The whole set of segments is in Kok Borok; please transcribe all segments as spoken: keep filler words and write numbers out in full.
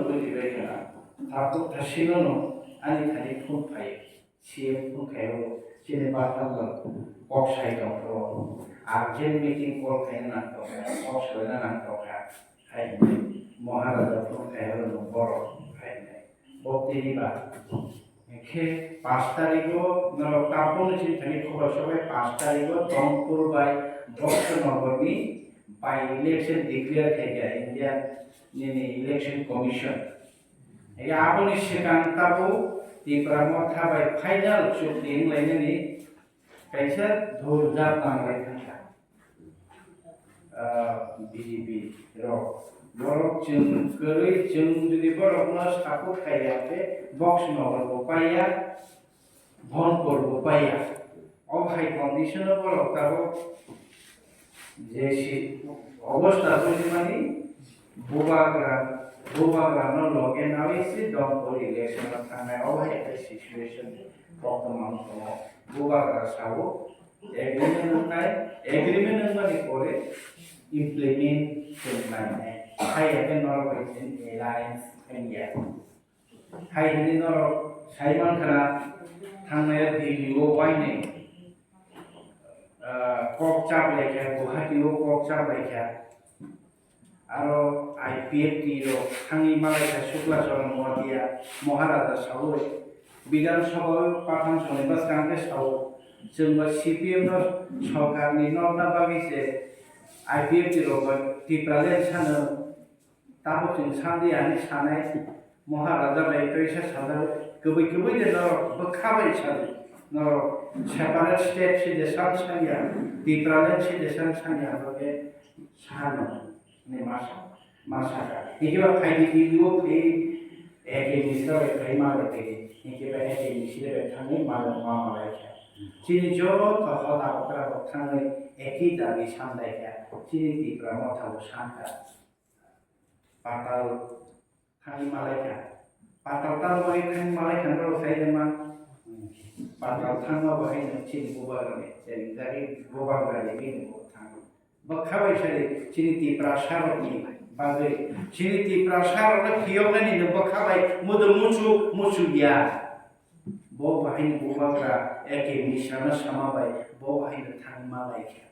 Bujibai kha, takhuk thasinono ani thani phone phai, C M phone khaio, chini bathang kok sai tongkho, urgent meeting call khaina nang tongkha, kok soina nang tongkha, hai Maharaja phone khaio no borok hai. Bo tini ba. Khe pash tarigo norok tabukni sini thani khobor sobai pash tarigo Dongpur bai Boksonogorni by election declare khaikha India nini Election Commission. Ega aboni swkang tabuk Tipra Motha bai final chukti wnglainani kaisa dhurjap nanglai thangkha. Ah, B J P rok. Borok chwng kwrwi, chwng jodi borokno support khaiya khe Boksonogor bo paiya, Dhonpur bo paiya. O hai condition o borok tabuk je si obostha buji mani bubagra, bubagra no loge nawi si Dhonpur election o thangnai. O hai ekta situation koktwma wng tongo. Bubagra sao agreement wngnai, agreement wngmani pore implement khe wngnai. Hai ya khe norok bai chini alliance wngya. Hai hwnwi norok sai mankha na, thangnai Delhi o wainwi, ah, kok chaplaikha, Guwahati o kok chaplaikha. Aro I P F T rok thangwi malaikha Shukla Charan Noatia, Maharaja saui, Bidhan Sabha o Pathan Soni bwskang khe sao, chwng bo C P M no sorkar ni nokna bagwi se I P F T rok bai Tipraland sano, tamo chwng sandi ani sanai, Maharaja bai kaisa sajak, kwbwi kwbwi de norok bwkha bai sadi, norok separate state se de san sanya, Tipraland se de san sanya, abo khe sano, ne masa, masa ka. Hikiba phaidi di duo phi, eke misra bai phai ma bai tege, hikiba eke misra bai thangwi ma bai ma ma bai kha. Chini joto hoda okra rok thangwi eki dabi samdai kha, chini Tipra Motha bo san kha. Patal thangwi malai kha. Patal tamo bai thangwi malai kha, norok sai de ma. Patal thangma bo hai no chini bubagra ni, chini jagwi bubagra ni bini bo thang. Bwkha bai sai chini Tiprasa rok ni bagwi, chini Tiprasa rok no phiyok nani no bwkha bai mudu muchu muchu ya. Bo bahai ni bubagra eke misra no sama bai, bo bahai no thangwi malai kha.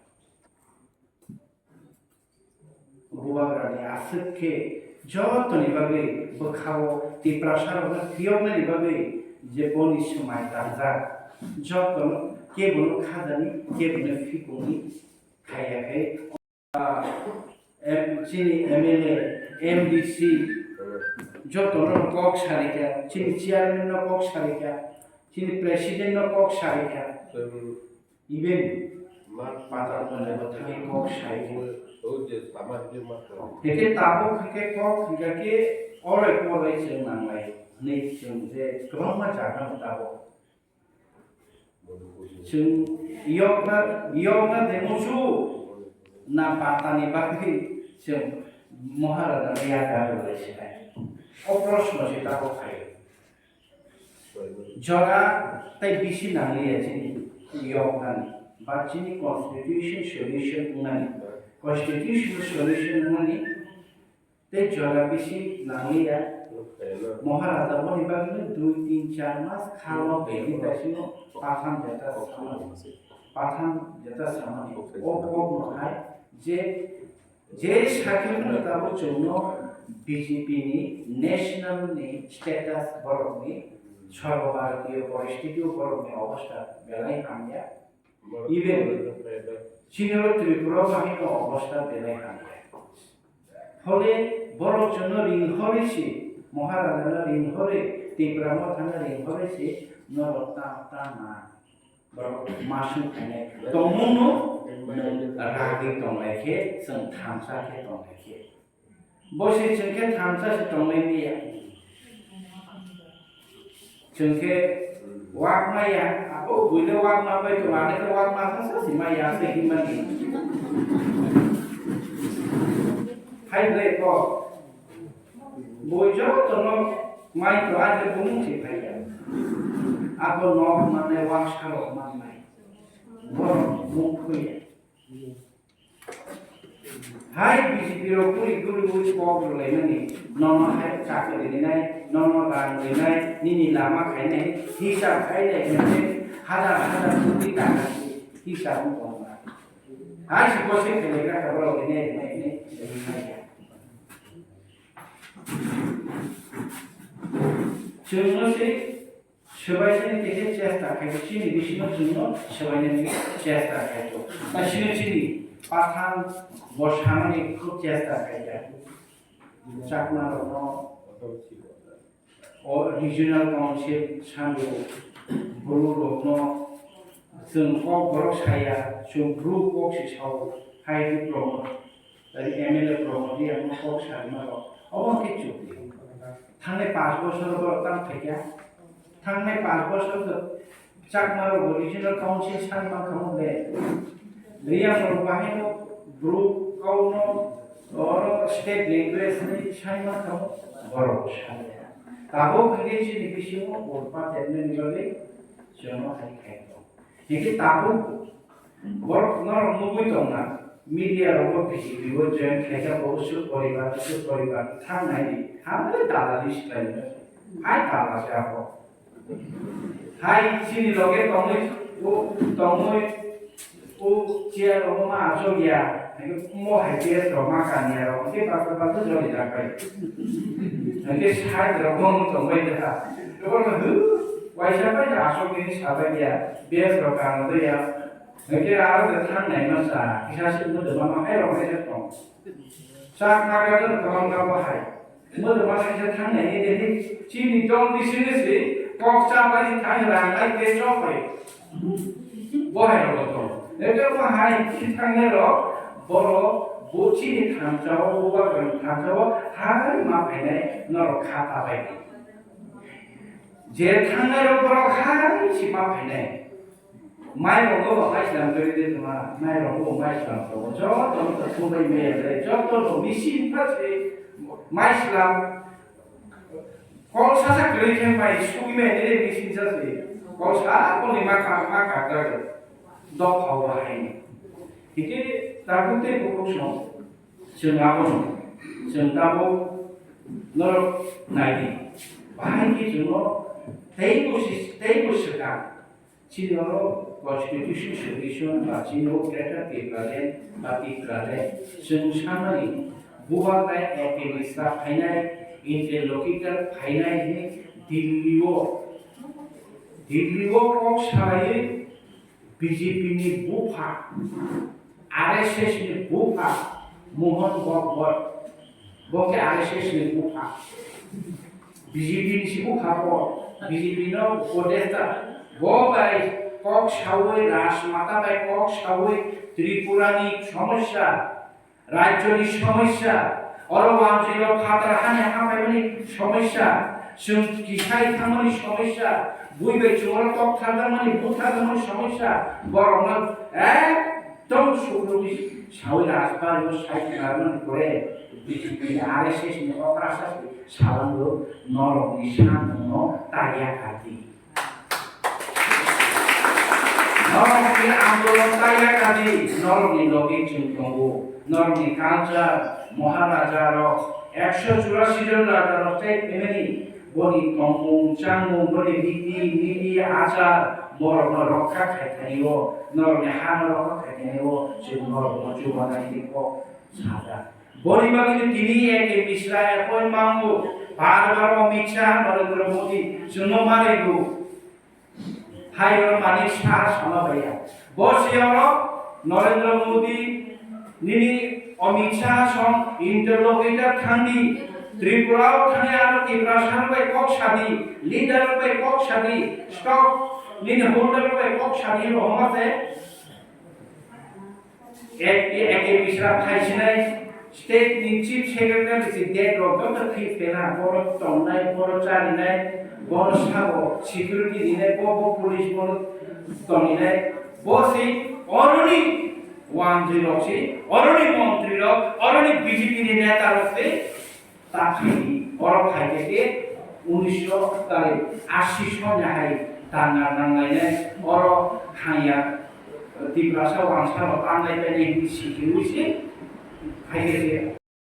Bubagrani aswk khe jotoni bagwi bwkhao Tiprasarokno phiyoknani bagwi je boni swmai tangjak, jotono kebono khajani, kebono phikungni khaiya khe, ah, em-, chini M L A, M D C, jotono kok sarikha, chini chairman no kok sarikha, chini president no kok sarikha. Even ma patal tongnairok thangwi kok sai. O je sama je ma tong. Heke tabuk heke kok hingka khe orai porai chwng nanglai hwnwi chwng je kwbangma jaga no tabuk. Chwng yokna, yokna de muchu na patani bagwi chwng Maharaja ni yakarwi lai sinai. O proshno se tabuk khai. Jora tei bisi nangliya chini yoknani, ba chini constitution solution wngnani, constitution solution wngnani tei jora bisi nangliya. Maharaja boni bagwi dui tin char mas kha lok bini daisino patham jeta samani, patham jeta samani. O kok no hai je Je sakhe phano tabuk chwngno B J P ni national ni status borokni, Sarva Bharatiya poristiti o borokni obostha belai hamya. Even chini o Tripura bahai no obostha belai hamya. Phole borok chwngno ringhorwi se, Maharaja no ringhorwi, Tipra Motha no ringhorwi se norok ta ta na. Borok masuk khainai tongmungno nwng ragwi tonglai khe, chwng thansa khe tonglai khe. Bo se chwng khe thansa se tonglai maya. Chwng khe wak maya, abo buino wak ma bai tongo, ani khe wak ma sa sa si maya se himani. Hai ble ko. Bo jotono mai to a je bumung se phaiya. Abo nok mane wansarok mannai. Borok mung khuya. Hai B J P rok guri guri guri kok rwlaimani, nono hai chakri rinai, nono rang rinai, nini lama khainai, hisab khainai, hazar hazar koti taka hisab wng tongma. Hai si kosi khainai kha borok rinai rinai rinai rinai ya. Chwngno se swbaisani khe chesta khai, chini bisingo chwngno swbainani chesta khai. Ta sino chini pathang bo sanani khub chesta khai. Chakma rokno o regional council sango, Bru rokno chwng kok borok saya, chwng Bru kok se sao, hai Bru rokno, tei M L A rokno, yang kok sarima rok, obo khe chukli. Thangnai panch bosor borok tamo phaikha, thangnai panch bosor Chakma rok bo regional council sai mankha mo le. Riyang rok bahai no Bru kau no oro state language ni sai mankha mo borok sai. Tabuk hwnkhe chini bisingo urpa tepnani bagwi chwngno hai khai tong. Hwnkhe tabuk borok norok nugwi tongna media rogo B J P bo join khaikha bo usuk poribar usuk poribar thangnai ni hamle dalali swlainai. Hai dalal se abo. Hai, chini loge tongwi, o, tongwi, o, chair rogo ma achuk ya. Hingke mo hai chair rok ma kanya rok, hingke baksa baksa joli jak bai. Hingke side rok bo tongbai da. Rok no hu, waisa bai da achuk ni sabai ya. Bes rok kano de ya. Hingke aro de thang nai ma sa, kisa se mo de ma hai rok nai se tong. Sak naga de tong ga bo hai. Mo de ma kaisa thang nai ni de ni chini dol ni sini si kok cha bai thang rang bai ke chok bai. Bo hai ro to. Ne ke mo hai ki thang ne ro boro bo chini thang cha o bo ba thang cha o hai ma phai nai no ro kha ta bai. Je thang nai ro boro hai si ma phai nai. Mai rok bo mai slam kari de tuma, mai rok bo mai slam to. Joto no to subai me le, joto no machine pa se mai slam. Kol sa sa kari khe mai sui me le machine sa se. Kol sa ko ni ma ka ma ka ka do. Dok hau ba hai ni. Hike ta bu te bu ko so. Chwng abo no. Chwng ta bo no nai di. Bahai ki chwng no tei bo si tei bo swkang. Chini oro constitution solution ba chini o Greater Tipraland ba Tipraland chwng sanani bubagra A K Misra phainai, interlocutor phainai hwnwi Delhi o, Delhi o kok salaiwi B J P ni bupha R S S ni bupha Mohan Bhagwat, bo khe R S S ni bupha. B J P ni si bupha bo, B J P no upodesta. Bo bai kok sawi, Rajmata bai kok sawi, Tripura ni somosya, rajyo ni somosya, oro wanjwi o phatar hani hapaimani somosya, chwng kisai thangmani somosya, bui bai chwng oro tok thangjakmani, butharjakmani somosya, borok no ek Tong sukrubwi sawi rajbari o sai khwnarmani pore B J P ni R S S ni okrasa se salango norokni samungno taiya kati. Norokni andolon taiya kati, norokni logi chwng tongo, norokni culture, Maharaja rok, ekso churasi jon raja rok tei family. Boni tongmung, changmung, boni riti, niti, achar, borokno rokha khaikhaio, norokni hano rokha khaikhaio, chwng norokno chubanai tei kok sajak. Boni bagwino tini A K Misra appoint mango, bar bar Amit Shah, Narendra Modi, chwngno ma rwgo. Hai oro manwi sa sama baiya. Bo se oro Narendra Modi nini Amit Shah song interlocutor thangdi, Tripura o thangya aro Tiprasa bai kok sadi, leader bai kok sadi, stock nini holder bai kok sadi, rohoma se. Ek, ek, ek Misra phaisinai state ni chief secretary si date rok joto khe phela, boro tongnai, boro charinai, boro sabo security rinai, bo, bo police boro tongninai, bo si oroni wanjwi rok si, oroni montri rok, oroni B J P ni neta rok si, Ta phaidi, oro phaikhe khe unisho tari ashi soni hai danga nanglainai, oro hangya Tiprasa wangsano tanglai painai hinwi sikirwi se